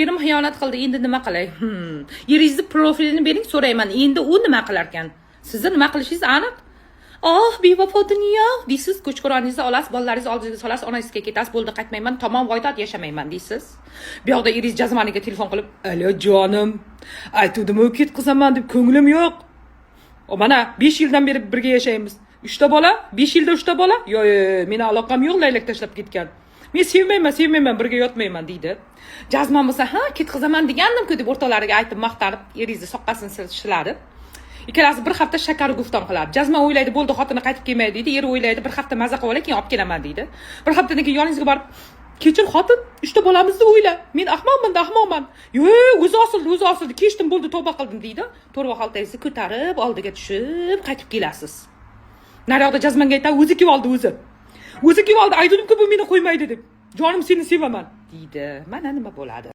Erim xiyonat qildi, endi nima qilay? Eringizni profilini bering, so'rayman. Endi u nima qilarkan? Sizni nima qilishingiz aniq. "Oh, bevafo dunyo", deysiz, ko'chko'roningizni olasiz, bolalaringizni oldingizga solasiz, onangizga ketasiz, "Bo'ldi, qaytmayman, tamom, voydod, yashamayman", deysiz. Bu yoqda eringiz jazmaniga telefon qilib: "Alo, jonim, aytuvdim-u ketqizaman deb, ko'nglim yo'q. O, mana 5 yildan beri birga yashaymiz. Uchta bola, 5 yilda uchta bola. Yo, yo, yo, meni aloqam yo'q, laylak tashlab ketgan. Men sevmayman, sevmayman, birga yotmayman", deydi. Jazman bo'lsa, "Ha, ketqizaman degandim-ku", deb o'rtoqlariga aytib, maqtanib, eringizni soqqasini shiladi. Ikkalasi bir hafta shakar gufton qiladi. Jazman o'ylaydi, bo'ldi, xotini qaytib kelmaydi deydi. Eri o'ylaydi, bir hafta maza qilib olay, keyin olib kelaman deydi. Bir haftadan keyin yoningizga borib: "Kechir, xotin, uchta bolamizni o'yla. Men ahmoqman-da, ahmoqman. Yo'q, o'zi osildi, o'zi osildi. Kechdim, bo'ldi, tavba qildim", deydi. To'rva xoltangizni ko'tarib, oldiga tushib, qaytib kelasiz. Naryoqda jazmanga aytadi: "O'zi kelib oldi o'zi. O'zi kelib oldi, aytdim-ku, bu meni qo'ymaydi deb. Jonim, seni sevaman", deydi. Mana nima bo'ladi.